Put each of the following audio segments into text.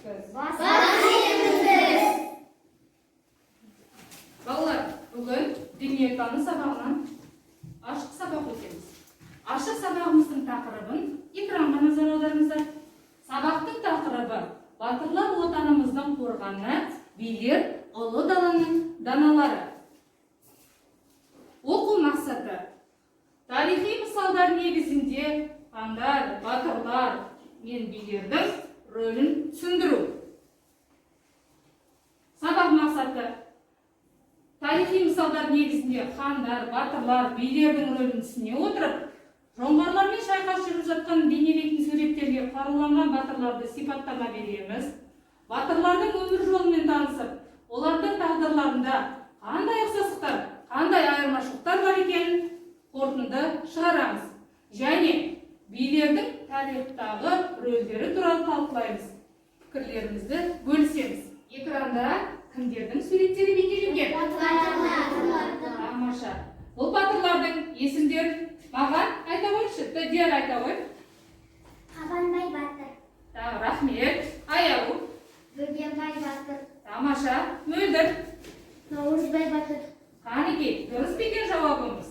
Біз. Бас иеміз. Балалар, бүгін дүниетану сабағынан ашық сабақ өтеміз. Ашық сабағымыздың тақырыбын экранға назар аударыңыздар. Сабақтың тақырыбы: батырлар отанымыздың қорғаны, билер ұлы даланың даналары. Оқу мақсаты: тарихи мысалдар негізінде хандар, батырлар мен билердің рөлін түсіндіру. Сабақ мақсаты: тарихи мысалдар негізінде хандар, батырлар, билердің рөлін түсіне отырып, жоңғарлармен шайқас жүріп жатқан бейнелейтін суреттерге қаруланған батырларды сипаттама береміз. Батырлардың өмір жолымен танысып, олардың тағдырларында қандай ұқсастықтар, қандай айырмашылықтар бар екенін қорытынды шығарамыз және билердің тарихтағы рөлдері туралы талқылаймыз, пікірлерімізді бөлісеміз. Экранда кімдердің суреттері бейнеленген? Тамаша! Бұл батырлардың есімдерін маған айта қойыңызшы. Диара, айта ғой. Қабанбай батыр. Так, рахмет. Аяру. Бөгенбай батыр. Тамаша. Мөлдір. Наурызбай батыр. Қанекей, дұрыс па екен жауабымыз?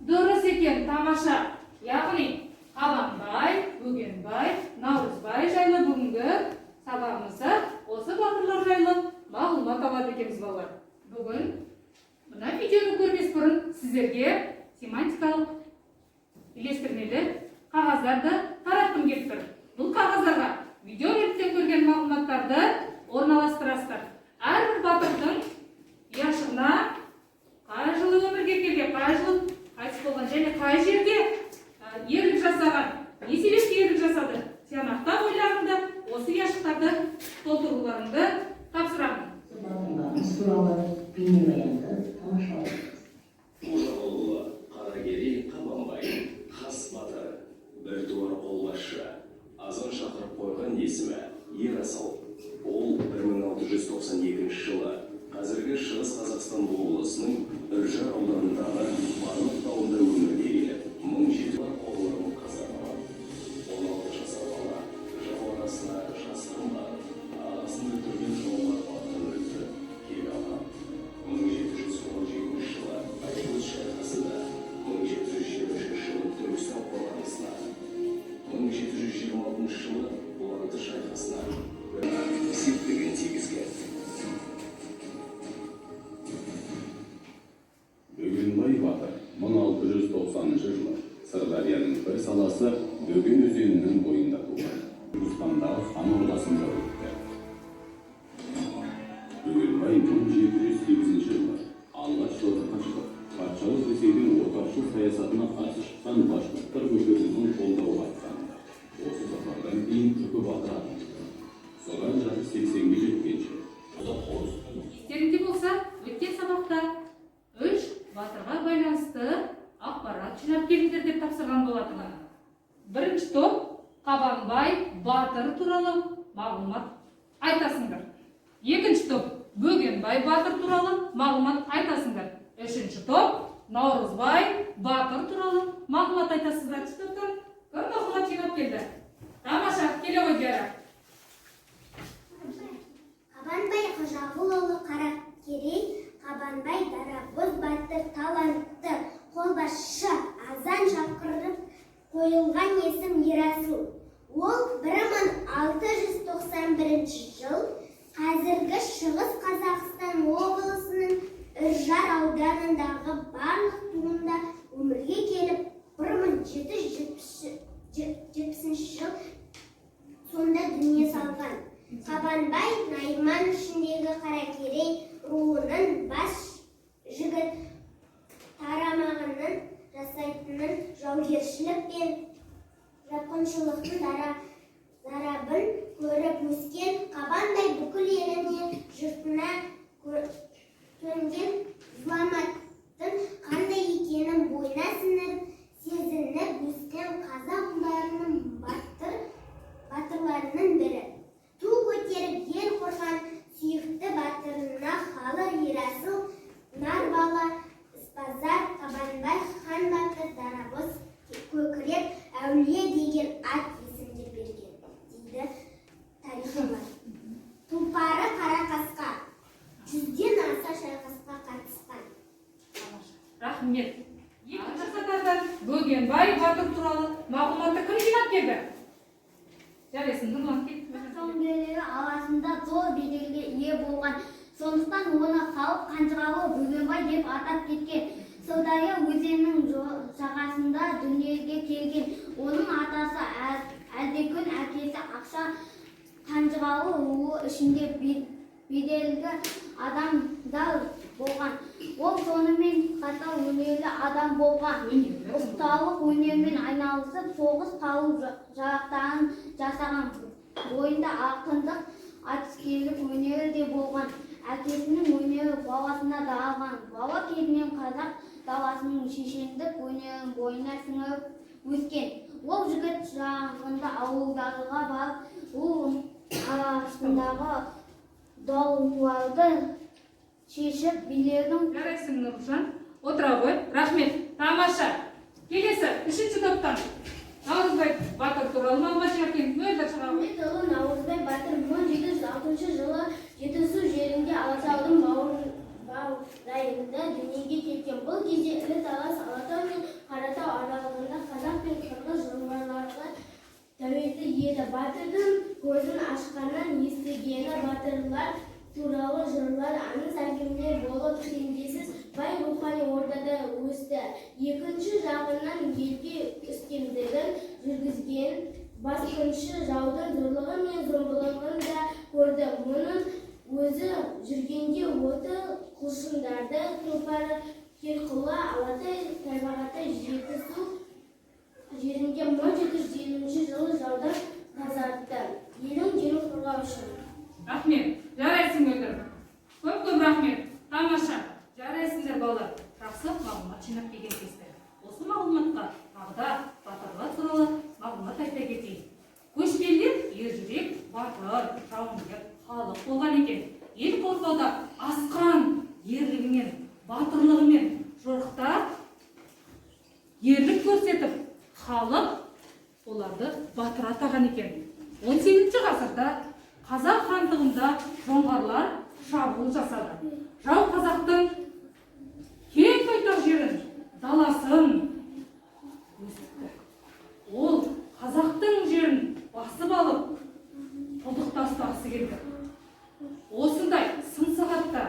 Дұрыс екен, тамаша. Яғни Қабанбай, Бөгенбай, Наурызбай жайлы бүгінгі сабағымызда осы батырлар жайлы мағлұмат алады екенбіз, балалар. Бүгін мына видеоны көрмес бұрын сіздерге семантикалық үйлестірмелі қағаздарды таратқым келіп тұр. Бұл қағаздарға видеороликтен көрген мағлұматтарды орналастырасыздар. Әрбір батырдың ұяшығына қай жылы өмірге келген, қай жылы қайтыс болған және қай жерде ерлік жасаған, не себепті ерлік жасады, тиянақтап ойларыңды осы ұяшықтарды толтыруларыңды тапсырамын. Батырларымыз туралы бейнебаянды тамашалаймыз. Қожағұлұлы Қаракерей Қабанбай, хас батыр, біртуар қолбасшы, азан шақырып қойған есімі Ерасыл. Ол 1692 жылы қазіргі Шығыс Қазақстан облысының Үржар ауданындағы Барлық тауында өмірге келіп, 1700 қорлығын қаза табады. 16 жасар бала жау арасына жасырын барып, ағасын өлтірген жоңғар батырын өлтіріп, кек алған. 1717 жылы Аягөз шайқасында, 1723 жылы Түркістан қорғанысына, 1726 жылы Бұланты шайқасына септігін тигізген. Бөгенбай батыр 1690 жылы Сырдарияның бір саласы Бөген өзенінің бойында туған. Түркістандағы хан ордасында өтті. Бөгенбай 1708 жылы алғаш жорыққа шығып, патшалық Ресейдің отаршыл саясатына қарсы шыққан башқұрттар көтерілісін қолдауға аттанды. Осы сапардан кейін Үкі батыр атанды. Содан жасы 80-ге жеткенше Естеріңде болса, өткен сабақта үш батырға байланысты ақпарат жинап келіңдер деп тапсырған болатынмын. Бірінші топ Қабанбай батыр туралы мағлұмат айтасыңдар. Екінші топ Бөгенбай батыр туралы мағлұмат айтасыңдар. Үшінші топ Наурызбай батыр туралы мағлұмат айтасыздар. Үшінші топтан кім мағлұмат жинап келді? Тамаша, келе ғой, Диара. Қабанбай Қожағұлұлы Қаракерей Қабанбай дарабоз батыр, талантты қолбасшы, азан шақырып қойылған есім Ерасыл. Ол 1691 жыл қазіргі Шығыс Қазақстан облысының Үржар ауданындағы Барлық туында өмірге келіп, 1770 жыл сонда дүние салған. Қабанбай найман ішіндегі Қаракерей руының бас жігіт тарамағының жасайтынын, жаугершілік пен жапқыншылықтың зарабын көріп өскен Қабанбай бүкіл еліне, жұртына төнген зұлматтың қандай екенін бойына сіңіріп, сезініп өскен қазақ ұлдарының батырларының бірі. Ту көтеріп ел қорған сүйікті батырына халық Ерасыл, Нарбала, Ізбасар, Қабанбай, хан батыр, дарабоз, көкірек, әулие деген ат есімдер берген. Жарайсың, Нұрлан, кет. Жауынгерлері арасында зор беделге ие болған. Сондықтан оны халық Қанжығалы Бөгенбай деп атап кеткен. Сырдария өзенінің жағасында дүниеге келген. Оның атасы Әлдекүн, әкесі Ақша Қанжығалы руы ішінде беделді адамдар болған. Ол сонымен қатар өнерлі адам болған. Өнерлі. Ұсталық өнермен айналысып, соғыс қару жарақтарын жасаған. Бойында ақындық, айтыскерлік өнері де болған. Әкесінің өнері баласына дарыған. Бала кезінен қазақ даласының шешендік өнерін бойына сіңіріп өскен. Ол жігіт шағында ауылдарға барып, ру арасындағы дауларды шешіп, билердің Жарайсың, Нұржан. Отыра ғой. Рахмет. Тамаша. Келесі, үшінші топтан. Наурызбай батыр туралы мағлұмат жинап келіңіз. Мөлдір, шыға ғой. Мұхаммедұлы Наурызбай батыр 1706 жылы Жетісу жерінде, Алатаудың баурайында дүниеге келген. Бұл кезде ірі талас Алатау мен Қаратау аралығында қазақ пен қырғыз жоңғарларға тәуелді еді. Батырдың көзін ашқаннан естігені батырлар туралы жырлар, аңыз әңгімелер болып, теңдессіз бай рухани ортада өсті. Екінші жағынан, елге үстемдігін жүргізген басқыншы жаудың зорлығы мен зомбылығын да көрді. Мұның өзі жүргенде оты құлшындарды тұлпары Керқұла, Алатай, Тарбағатай, Жетісу жерінде 1750 жылы жаудан тазартты. Елін, жерін қорғау үшін. Рахмет. Жарайсың, Мөлдір. Көп көп рахмет. Тамаша. Жарайсыңдар, балалар. Жақсы мағлұмат жинап келгенсіздер. Осы мағлұматқа тағы да батырлар туралы мағлұмат айта кетейін. Көшпелілер ержүрек, батыр, жауынгер халық болған екен. Ел қорғауда асқан ерлігімен, батырлығымен, жорықта ерлік көрсетіп, халық оларды батыр атаған екен. 18 ғасырда Қазақ хандығында жоңғарлар шабуыл жасады. Жау қазақтың кең байтақ жерін, даласын өсітті. Ол қазақтың жерін басып алып, құлдықта ұстағысы келді. Осындай сын сағатта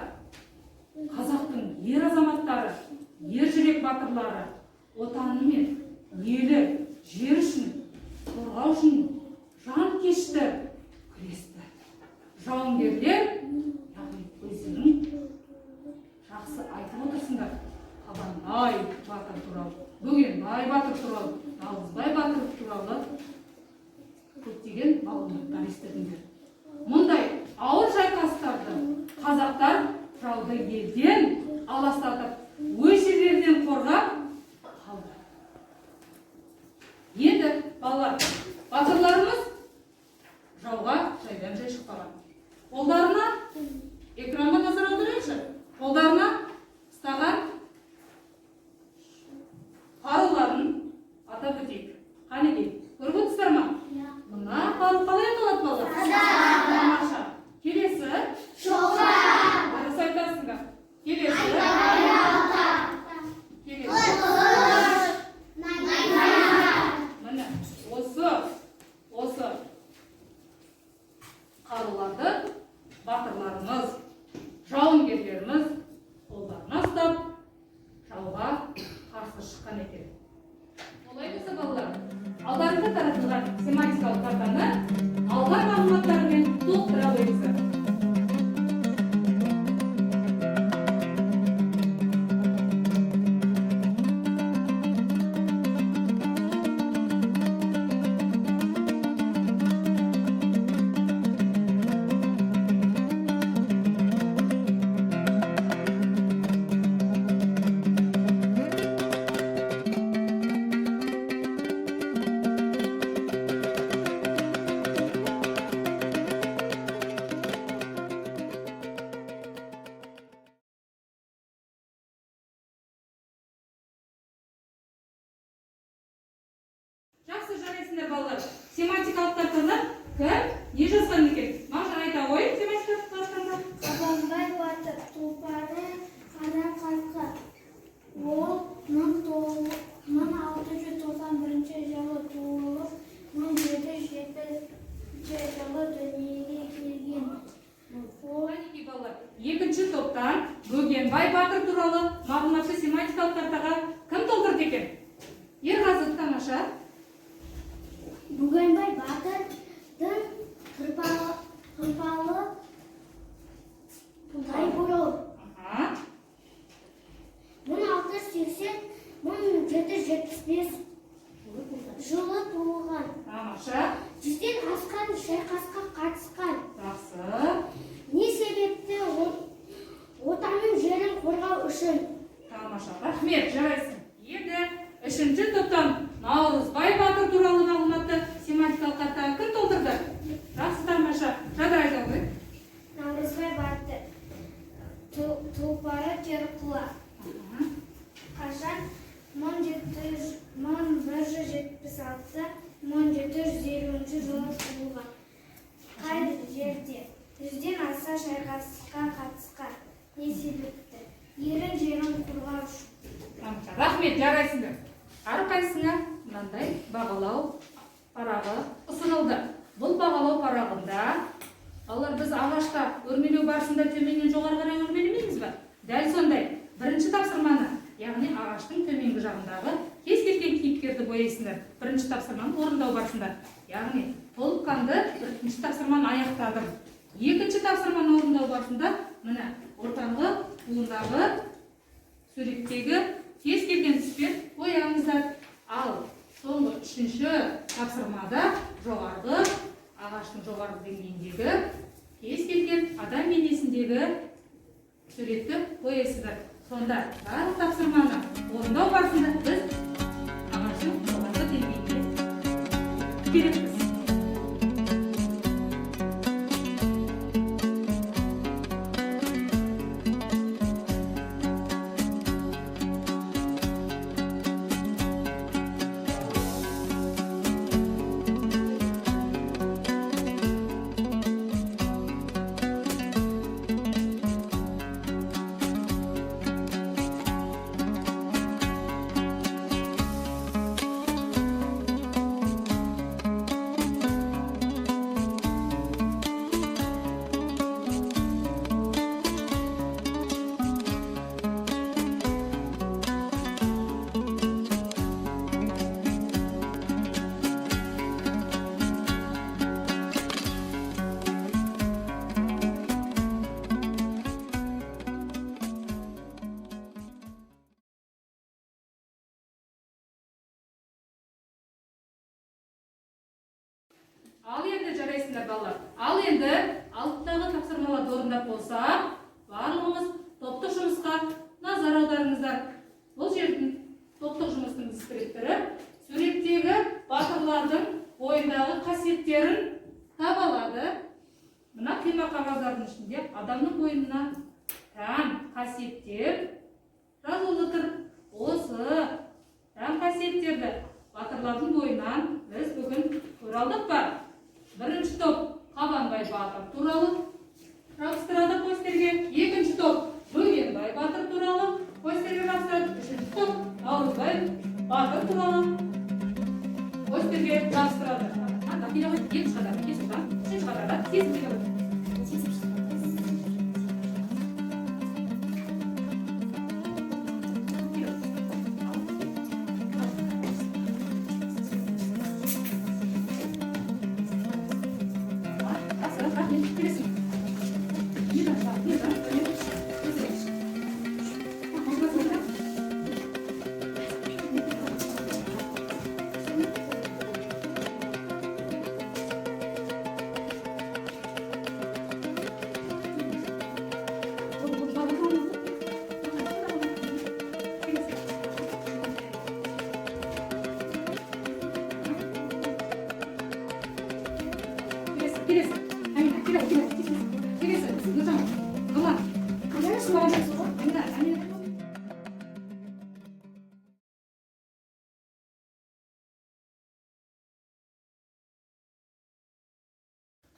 қазақтың ер азаматтары, ер жүрек батырлары отаны мен елі, жер үшін, қорғау үшін жанкешті күресті. Жауынгерлер, яғни өздерің жақсы айтып отырсыңдар, Қабанбай батыр туралы, Бөгенбай батыр туралы, Наурызбай батыр туралы көптеген мағлұматтар естідіңдер. Мұндай ауыр шайқастарды қазақтар жауды елден аластатып, өз жерлерінен қорғап қалды. Енді, балалар, батырларымыз жауға жайдан жай шықпаған. Қолдарына, экранға назар аударайықшы, қолдарына ұстаған қаруларын атап өтейік. Қанекей, көріп отырсыздар ма? Мына қару қалай аталады, балалар? Тамаша. Келесі? Дұрыс айтасыңдар. Келесі? Келесі? Міне, осы қаруларды батырларымыз, жауынгерлеріміз Бөгенбай батыр туралы мағлұматты семантикалық картаға кім толтырды екен? Ерғазы, тамаша. Бөгенбай батырдың тұрпалы Тайбурыл. 1680 1775 жылы туылған. Тамаша. 100-ден асқан шайқасқа қатысқан. Жақсы. Не себепті? Отанның жерін қорғау үшін. Тамаша, рахмет, жарайсың. Енді үшінші топтан Наурызбай батыр туралы мағлұматты семантикалық картаға кім толтырды? Жақсы, тамаша. Жадыра, айта ғой. Наурызбай батыр тұлпары Керқұла. Қашан? 1176 1750 жылы туылған. Қай жерде? 100-ден аса шайқасқа қатысқан. Не себепті? Ерін жерін қорғау үшін. Тамаша, рахмет, жарайсыңдар. Әрқайсысына мынандай бағалау парағы ұсынылды. Бұл бағалау парағында, балалар, біз ағашта өрмелеу барысында төменнен жоғары қарай өрмелемейміз ба? Дәл сондай бірінші тапсырманы, яғни ағаштың төменгі жағындағы кез келген кейіпкерді бояйсыңдар. Бірінші тапсырманы орындау барысында, яғни толыққанды бірінші тапсырманы аяқтадым. Екінші тапсырманы орындау барысында міне ортаңғы буындағы суреттегі кез келген түспен бояңыздар. Ал соңғы үшінші тапсырмада жоғарғы ағаштың жоғарғы деңгейіндегі кез келген адам бейнесіндегі суретті бояйсыздар. Сонда барлық тапсырманы орындау барысында біз ағаштың жоғарғы деңгейіне келеміз. Ал енді жарайсыңдар, балалар. Ал енді алдындағы тапсырмаларды орындап болсақ, барлығымыз топтық жұмысқа назар аударыңыздар. Бұл жердің топтық жұмыстың дескрипторы суреттегі батырлардың бойындағы қасиеттерін таба алады. Мына қима қағаздардың ішінде адамның бойына тән қасиеттер жазулы тұр. Осы тән қасиеттерді батырлардың бойынан біз бүгін көре алдық па? Бірінші топ Қабанбай батыр туралы жабыстырады постерге, екінші топ Бөгенбай батыр туралы постерге жабыстырады, үшінші топ Наурызбай батыр туралы постерге жабыстырады. Екінші қатарда, үшінші қатарда сезім келе ғой.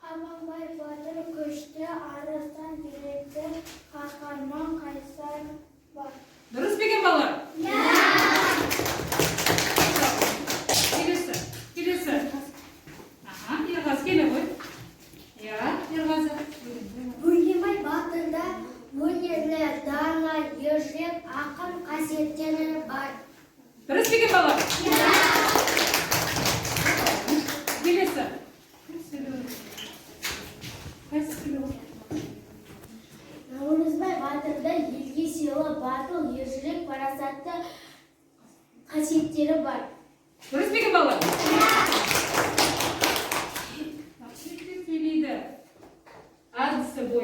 Қабанбай батыр күшті, арыстан жүректі, қаһарман, қайсар бар. Дұрыс па екен, балалар? Келесі, келесі. Аха, Ерғазы келе ғой. Иә, Ерғазы. Бөгенбай батырда өнерлі, дана,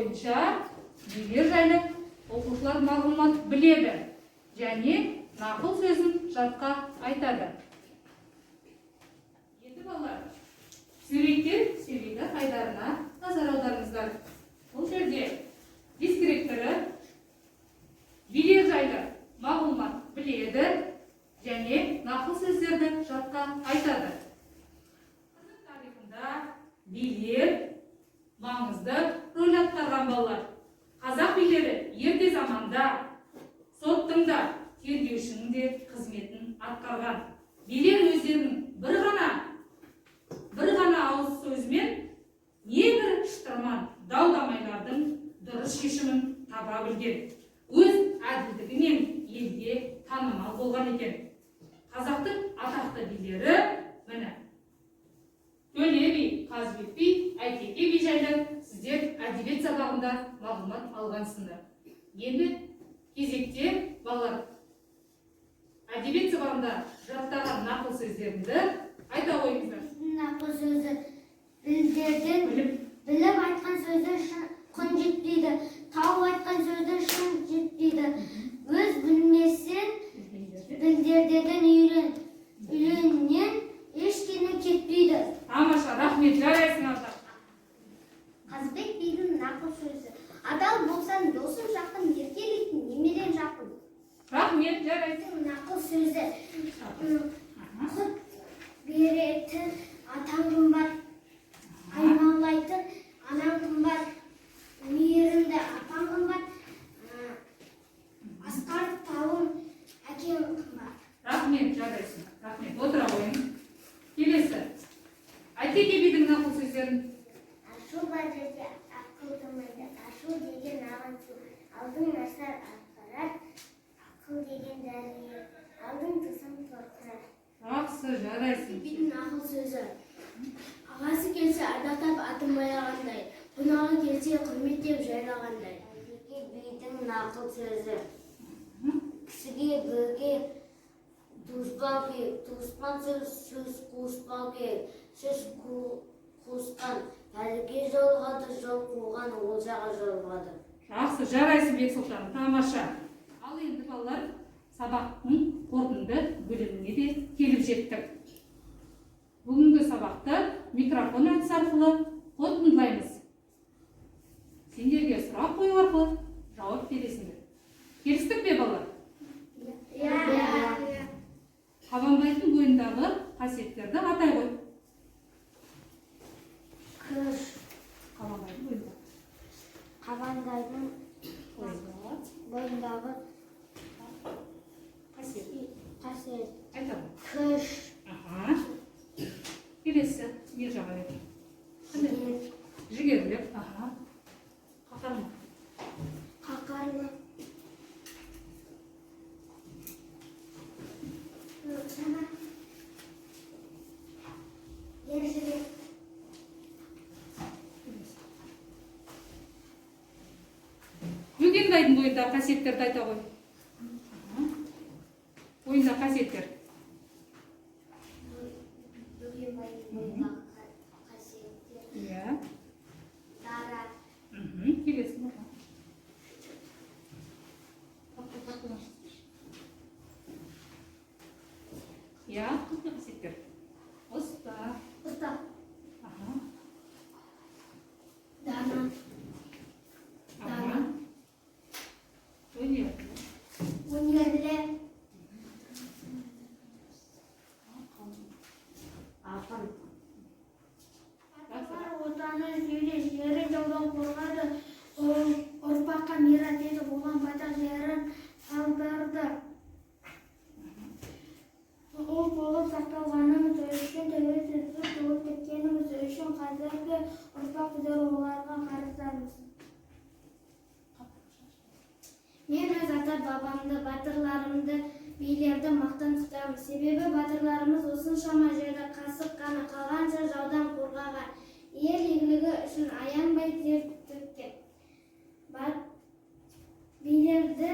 бойынша билер жайлы оқушылар мағлұмат біледі және нақыл сөзін жатқа айтады. Енді, балалар, суреттер сөйлейді айдарына назар аударыңыздар. Бұл жерде дискрипторы билер жайлы мағлұмат біледі және нақыл сөздерді жатқа айтады. Қазақ тарихында билер маңызды рөл атқарған, балалар. Қазақ билері ерте заманда соттың да, тергеушінің де қызметін атқарған. Билер өздерінің бір ғана ауыз сөзімен небір шытырман дау дамайлардың дұрыс шешімін таба білген, өз әділдігімен елге танымал болған екен. Қазақтың атақты билері, міне, Төле би, Қазыбек би, Әйтеке би жайлы сіздер әдебиет сабағында мағлұмат алғансыңдар. Енді кезекте, балалар, әдебиет сабағында жаттаған нақыл сөздеріңді айта қойыңыздар. Нақыл сөзі: білдерден Біліп. Біліп айтқан сөзді құн жетпейді, тауып айтқан сөзді шын жетпейді. Өз білмесең, білдерден үйрен, үйреннен ештеңе кетпейді. Тамаша, рахмет, жарайсың, Ардақ. Қазыбек бидің нақыл сөзі: адал болсаң, досың жақын, еркелейтін немерең жақын. Рахмет, жарайсың. Нақыл сөзі: құт беретін атаң қымбат, аймалайтын анаң қымбат, мейірімді апаң қымбат, асқар тауың әкең қымбат. Рахмет, жарайсың, рахмет, отыра қойыңыз. Келесі Әйтеке бидің нақыл сөздерін. Ашу бар жерде ақыл тұрмайды. Ашу деген ағын су. Алдың нашар ақпарат, ақыл деген дәрі. Алдың тусаң торқырар. Жақсы, жарайсың. Бидің ақыл сөзі: ағасы келсе ардақтап атын байлағандай, қонағы келсе құрметтеп жайлағандай. Әйтеке бидің нақыл сөзі: кісіге бірге туыспау керек, туыспан сөз, сөз қуыспау керек, сөз қуысқан пәлеге жолығады, жол қуған олжаға жолығады. Жақсы, жарайсың, Бексұлтан, тамаша. Ал енді, балалар, сабақтың қорытынды бөліміне де келіп жеттік. Бүгінгі сабақты микрофон әдісі арқылы қорытындылаймыз. Сендерге сұрақ қою арқылы жауап бересіңдер. Келістік пе, балалар? Иә. Қабанбайдың бойындағы қасиеттерді атай ғой. Күш. Қабанбайдың бойында. Қабанбайдың бойындағы бойындағы қасиет. Қасиет. Айта ғой. Күш. Аха, келесі Мержан. Қандай? Жігерлік, аха. Қаһарман. Қаһарлы. Ержүрек. Келесі Бөгенбайдың бойындағы қасиеттерді айта ғой. Аха. Бойындағы қасиеттер. Бөгенбайдың бойындағы қасиеттер: дара. Келесі Нұржан. Иә, қандай қасиеттер? Ұста. Ұста. Аха. Дана. Аха. Өнерлі. Өнерлі. Ақын. Батырлар отаны жері, жері жаудан қорғады, ұрпаққа мирас етіп ұлан байтақ жерін қалдырды. Ұлт болып сақталғанымыз үшін, тәуелсіздік туын тіккеніміз үшін қазіргі ұрпақ біздер оларға қарыздармыз. Мен өз ата бабамды, батырларымды, билерді мақтан тұтамын. Себебі батырларымыз осыншама жерді қасық қаны қалғанша жаудан қорғаған. Ел игілігі үшін аянбай тер төккен. Билерді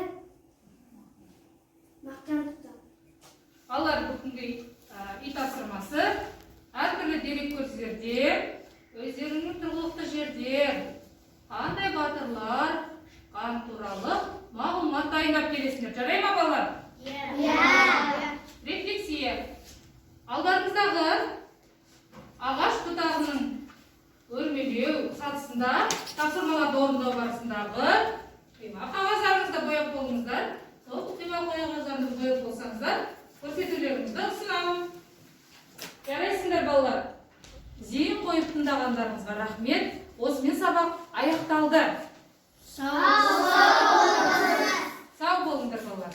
мақтан тұтамын. Балалар, бүгінгі үй тапсырмасы: әртүрлі дереккөздерде, өздеріңнің тұрғылықты жерден қандай батырлар шыққан туралы мағлұмат дайындап келесіңдер. Жарай ма, балалар? Иә. Рефлексия. Алдарыңыздағы ағаш бұтағының өрмелеу сатысында тапсырмаларды орындау барысындағы қима қағаздарыңызды бояп болыңыздар. Сол қима қағаздарыңызды бояп болсаңыздар, көрсетулеріңізді ұсынамын. Жарайсыңдар, балалар. Зейін қойып тыңдағандарыңызға рахмет. Осымен сабақ аяқталды. Сау болыңдар, балалар.